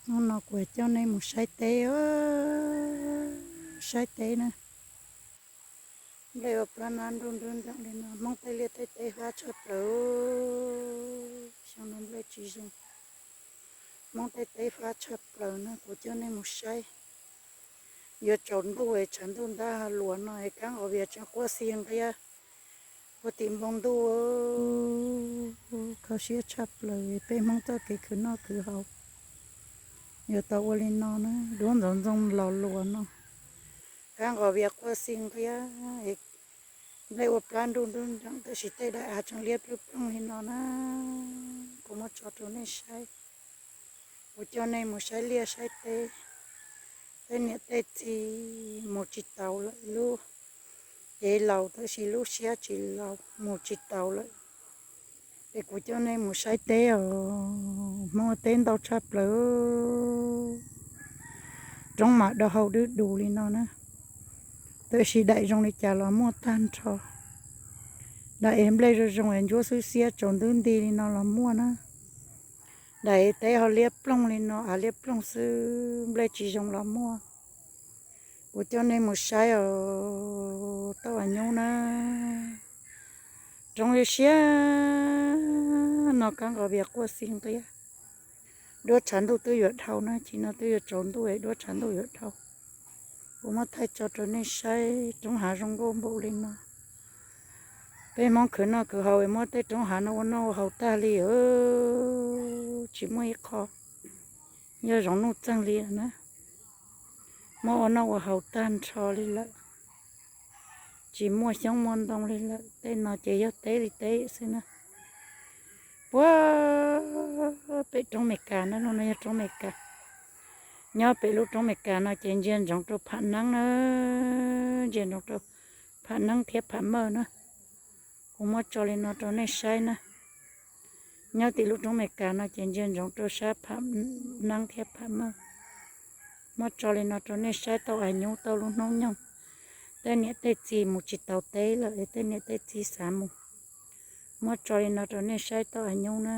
Hnub no kuv coj nej mus saib teb os, saib teb na. Nplej ua plab nab nruj nruj nreem li no, Hmoob tej liaj tej teb fab tshaj plaws. Xyoo no nplej tsis zoo, Hmoob tej teb fab tshaj plaws na, kuv coj nej mus saib. Yuav tsaus ntuj es tshav ntuj ntab ha luas no es kab nqos vias tseem quaj xi nqiab puag tim npoo ntuj. Kho siab tshaj plaws peb Hmoob txoj kev khwv noj khwv haus. Yuav tau ua li no na, duab ntxoov ntxoo los luas no, kab nqos vias quaj xi nqiab, nplej ua plab nruj nruj nreem, tab sis tej daim av tseem liab plooj plooj li no na. Kuv muab tso rau nej saib. Kuv coj nej mus saib liaj saib teb. Tej niam tej txiv mus tsis taus lawm, lub cev laus tab sis lub siab tsis laus, mus tsis taus lawm. Es kuv coj nej mus saib teb os, Hmoob teb ntau tshaj plaws. Roob mas do hau dwb dus li no na, tab sis daim zoo li cas los muaj tag nrho. Daim es nplej zoo zoo es ntsuab xwb xiab tsaus ntuj nti li no los muaj na. Daim teb ho liab plooj li no, av liab plooj xwb, nplej tsis zoo los muaj. Kuv coj nej mus saib os, tau av nyub na. Roob siab siab no kab nqos vias quaj xi nqiab. Duab tshav ntuj twb yuav dhau na, chim no twb yuav tsaus ntuj es duab tshav ntuj yuav dhau. Kuv muab thaij tso rau nej saib, roob hav zoo nkauj npaum li no. Peb Hmoob khwv noj khwv haus es muab tej roob hav no ua noj ua haus tag li, tsis muaj ib qho yog zoov nuj txeeg li na. Muab ua noj ua haus tag nrho li lawm, tsis muaj xyoob muaj ntoo li lawm. Tej no ces yog teb li teb xwb na. Puag pem roob Amelikas na, lub no yog roob Amelikas. Nyob pem lub roob Amelikas no ces ntsia ntsoov rau Pham Neeb na, ntsia ntsoov rau Pham Neeb thiab Pham Mawj na. Kuv muab tso li no rau nej saib na. Nyob tim lub roob Amelikas no ces ntsia ntsoov rau sab Pham Neeb thiab Pham Mawj. Muab tso li no rau nej saib, tau av nyub tau lub hnub nyoog. Tej niam tej txiv mus tsis taus teb lawm es tej niam tej txiv xav mus. Muab tso li no rau nej saib, tau av nyub na.